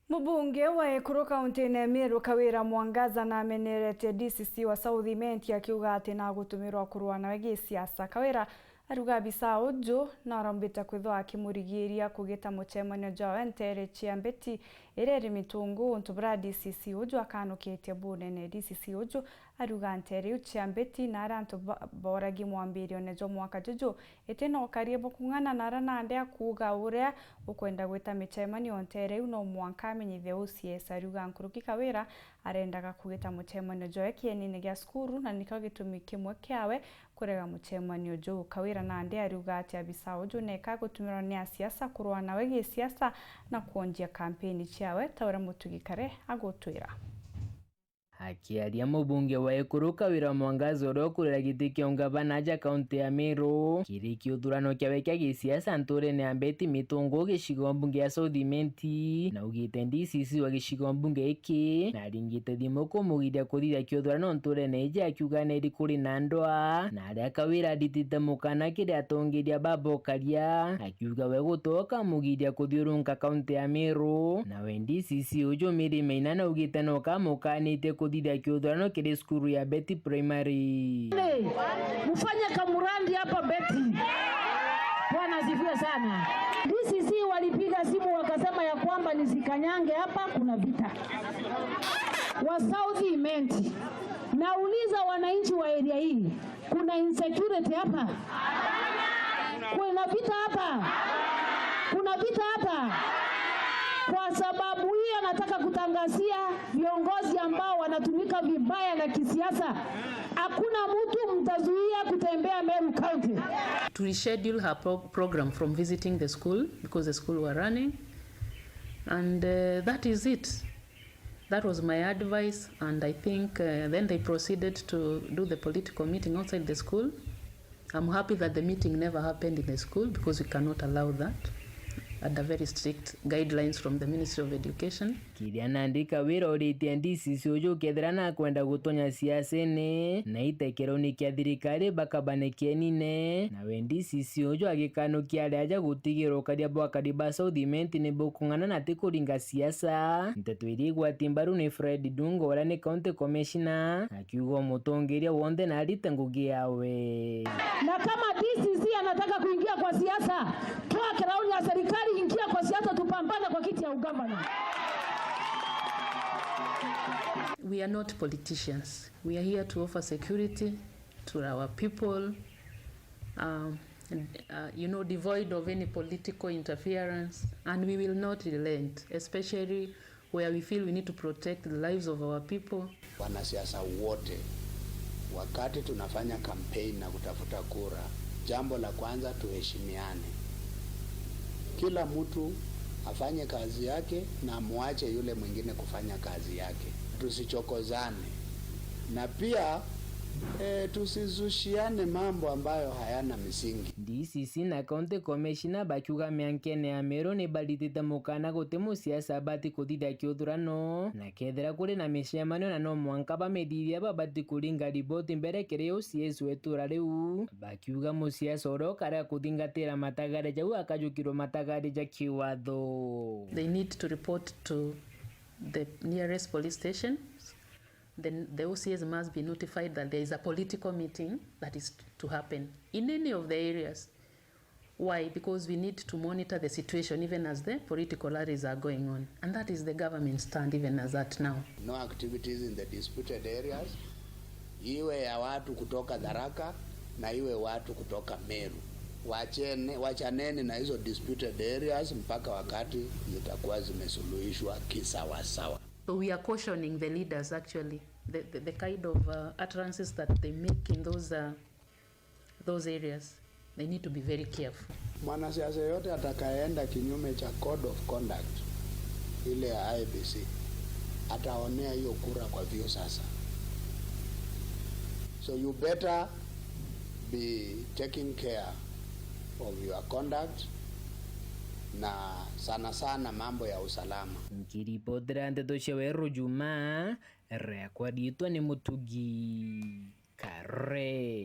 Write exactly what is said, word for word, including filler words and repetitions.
Mubunge wa ekuru kauntine ya Meru Kawira Mwangaza namenerete D C C wa South Imenti akiuga ati nagutumirwa kurua nawe gisiasa. Kawira aruga abisa uju narombite kwithwa akimurigiria kugita mucemanio jwawe ntere cia Mbeti iria iri Mitungu, untu buria D C C uju akanukitie bunene. D C C uju aruga ntere iu cia Mbeti na aria antu ba-, booragi mwambirione jwa mwaka juju, iti na ukaria bukung'ana na aria nandi akuuga uria ukwenda gwita micemanio ntere iu no mwanka amenyithie O C S. Ariuga nkuruki Kawira arendaga kugita mucemanio jwawe kienine gia cukuru, na nikio gitumi kimwe kiawe kurega mucemanio juu. Kawira nandi ariuga ati abisa uju neka agutumirwa ni asiasa kurua nawe gisiasa na kwonjia kampeni ciawe, ta uria Mutugi Kare agutwira. Akiaria mubunge wa ekuru Kawira Mwangaza uria ukurira giti kia ungavana aja kaunti ya Meru, kiri kiuthurano kiawe kia gisiasa nturene ya Mbeti Mitungu gicigo mbunge ya South Imenti, naugite D C C wa gicigo mbunge iki naringite thimu kumugiria kuthithia kiuthurano nturene iji, akiuga neri kuri na ndwa, na aria Kawira aritite mukana kiri atongeria babokaria, akiuga we gutoka mugiria kuthiurunka kaunti ya Meru. Nawe D C C uju Mary Maina naugite no kamukanitie kuthithia kiuthurano kiri cukuru ya Mbeti Primary. Mfanye kamurandi hapa Mbeti. Bwana asifiwe sana. D C C walipiga simu wakasema ya kwamba nisikanyange hapa, kuna vita. Wa South Imenti. Nauliza wananchi wa area hii, kuna insecurity hapa? Kuna vita hapa? Kuna vita hapa? Kwa sababu hiyo, nataka kutangazia viongozi ambao wanatumika vibaya na kisiasa, hakuna mtu mtazuia kutembea Meru County. To reschedule her pro-, program from visiting the school because the school were running, and, uh, that is it. That was my advice, and I think, uh, then they proceeded to do the political meeting outside the school. I'm happy that the meeting never happened in the school because we cannot allow that under very strict guidelines from the Ministry of Education. Kiria nandi Kawira uritie D C C uju kethira nakwenda gutonya siasene na itekeroni kia thirikari bakabane kienine, nawe D C C uju agikanukia aria aja gutigira ukaria bwa akari ba South Imenti ni bukung'ana na ti kuringa siasa. Nteto iria igwati mbaru ni Fred Dunga uria ni County Commissioner, akiuga umutongeria wonthe na arite ngugi yawe. Na kama D C C anataka kuingia kwa siasa, toa kirauni ya serikali, ingia kwa siasa, tupambane kwa kiti ya ugavana. We are not politicians. We are here to offer security to our people, um, and, uh, you know, devoid of any political interference, and we will not relent, especially where we feel we need to protect the lives of our people. Wanasiasa wote, wakati tunafanya campaign na kutafuta kura, jambo la kwanza tuheshimiane. Kila mtu afanye kazi yake na muache yule mwingine kufanya kazi yake. Tusichokozane. Na pia, eh, tusizushiane mambo ambayo hayana misingi. D C C na County Commissioner bakiuga miankene ya Meru ni baritite mukana guti musiasa abati kuthithia kiuthurano, na kethira kuri na micemanio na no mwanka bamithithia, babati kuringa riboti mbere kiri O C S wa itura riu, bakiuga musiasa uria ukarea kuthingatira matagare jau akajukirwa matagare ja kiwatho. They need to report to the nearest police station. Then the O C As must be notified that there is a political meeting that is to happen in any of the areas. Why? Because we need to monitor the situation even as the political rallies are going on. And that is the government's stand even as at now. No activities in the disputed areas, iwe ya watu kutoka Tharaka na iwe watu kutoka Meru. Wachene-, wachaneni na hizo disputed areas mpaka wakati zitakuwa zimesuluhishwa kisawasawa. So we are cautioning the leaders, actually, the, the, the kind of, uh, utterances that they make in those, uh, those areas. They need to be very careful. Mwanasiasa yote atakayeenda kinyume cha code of conduct ile ya I E B C ataonea hiyo kura kwa vyoo sasa. So you better be taking care of your conduct na sana sana mambo ya usalama. Nkiripotera nteto cia Weru Juma, riakwa riitwa ni Mutugi Kare.